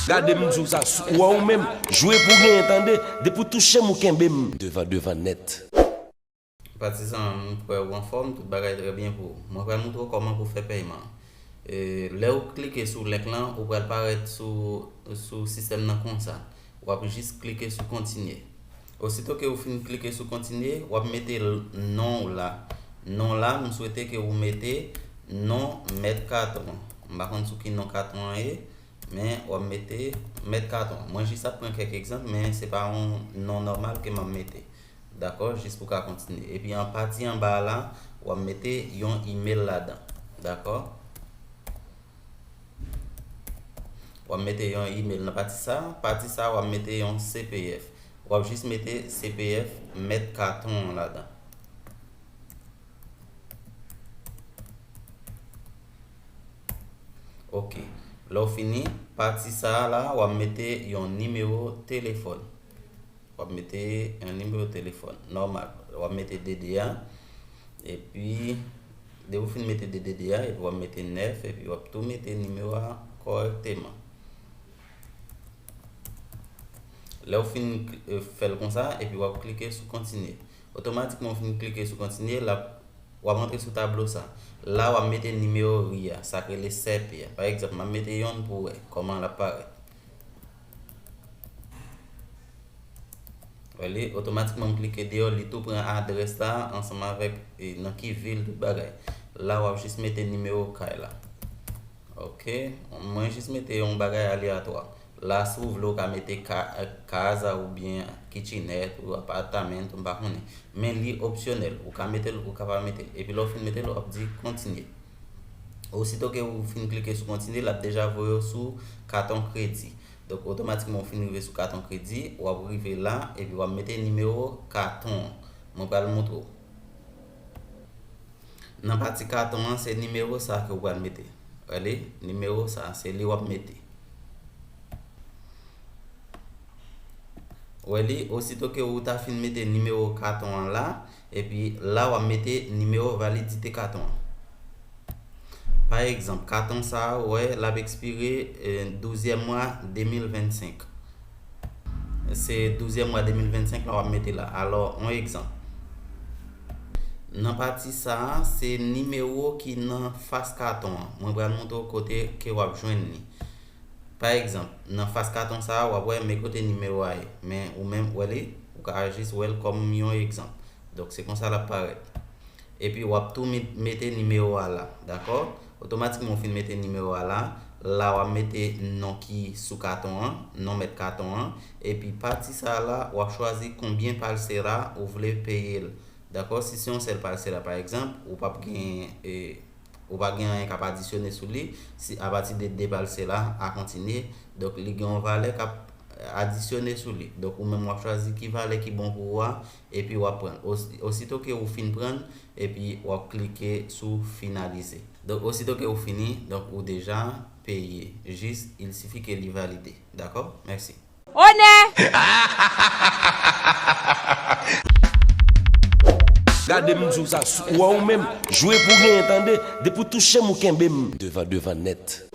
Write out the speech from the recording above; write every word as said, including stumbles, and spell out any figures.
Gade m di w sa, ou wè ou menm, jwe pou genyen tande, depi w touche m ou kenbe m devan devan nèt. Patizan, m kwè ou anfòm, tout bagay trè byen pou ou. Mwen pral montre w kòman pou fè pèyman. E, lè ou klike sou link lan, ou pral parèt sou, sou sistèm nan konsa. W ap jis klike sou kontinye. Osito ke ou fin klike sou kontinye, w ap mete l, non w la. Non w la, m swete ke ou mete non mèt katon an. M pa konn sou ki non katon an ye, men w ap mete mèt katon an. Mwen jis ap pran kèk egzanp, men se pa yon non nòmal ke m ap mete. Dakò? Jis pou w ka kontinye. Epi an pati anba a la, w ap mete yon imèl ladan. Dakò? W ap mete yon imèl nan pati sa. Pati sa, w ap mete yon C P F. W ap jis mete C P F mèt katon an ladan. Ok. Lè w fini, pati sa a la, w ap mete yon nimewo telefòn. W ap mete yon nimewo telefòn nòmal. W ap mete D D a. Epi, depi w fin mete D D D a, epi w ap mete nèf, epi w ap tou mete nimewo a kòrèkteman. Lè w fin, eh, fè l konsa, epi w ap klike sou kontinye. Otomatikman, w fin klike sou kontinye, l ap, w ap antre sou tablo sa. La, w ap mete nimewo ri a, sa k rele sèpi a. Pa egzanp, m ap mete yonn pou w wè kòman l ap parèt. Wè li, otomatikman m klike deyò, li tou pran adrès la ansanm avèk, e, nan ki vil, tout bagay. La, w ap jis mete nimewo kay la. Ok, mwen jis mete yon bagay aleyatwa. La, si w vle, w ka mete ka, kaz oubyen kitchenette ou apartament, m pa konnen. Men li opsyonèl, ou ka mete l, ou ka pa mete l. Epi lè w fin mete l, w ap di kontinye. Osito ke ou fin klike sou kontinye, l ap deja voye w sou katon kredi. Donk, otomatikman, ou fin rive sou katon kredi, w ap rive la, epi w ap mete nimewo katon an. Mwen pral montre w. Nan pati katon an, se nimewo sa ke w pral mete. Wè li, nimewo sa, se li w ap mete. Wè li, osito ke ou ta fin mete nimewo katon an la, epi la w ap mete nimewo validite katon an. Pa egzanp, katon sa a, ou wè, l ap ekspire, eh, douzyèm mwa de mil vennsenk. Se douzyèm mwa de mil vennsenk la w ap mete la. Alò, yon egzanp. Nan pati sa a, se nimewo ki nan fas katon an. Mwen pral montre w kote ke w ap jwenn li. Pa egzanp, nan fas katon sa a, w ap wè men kote nimewo a ye. Men ou menm, wè li, ou ka jis wè l kòm yon egzanp. Donk, se konsa l ap parèt. Epi, w ap tou met-, mete nimewo a la, dakò? Otomatikman, ou fin mete nimewo a la, la, w ap mete non ki sou katon an, non mèt katon an. Epi, pati sa a la, w ap chwazi konbyen palsela ou vle peye l. Dakò? Si se yon sèl palsela, pa egzanp, ou p ap gen, e, ou pa gen anyen k ap adisyone sou li. Si, apati de de palsela a kontinye, donk li gen yon valè k ap adisyone sou li. Donk, ou menm w ap chwazi ki valè ki bon pou ou a, epi w ap pran l. Osi-, osito ke ou fin pran l, epi w ap klike sou finalize. Donk, osito ke ou fini, donk, ou deja peye. Jis, il sifi ke li valide. Dakò? Mèsi. Onè! Gade m di w sa, ou wè ou menm, jwe pou genyen tande, depi w touche m ou kenbe m devan devan nèt.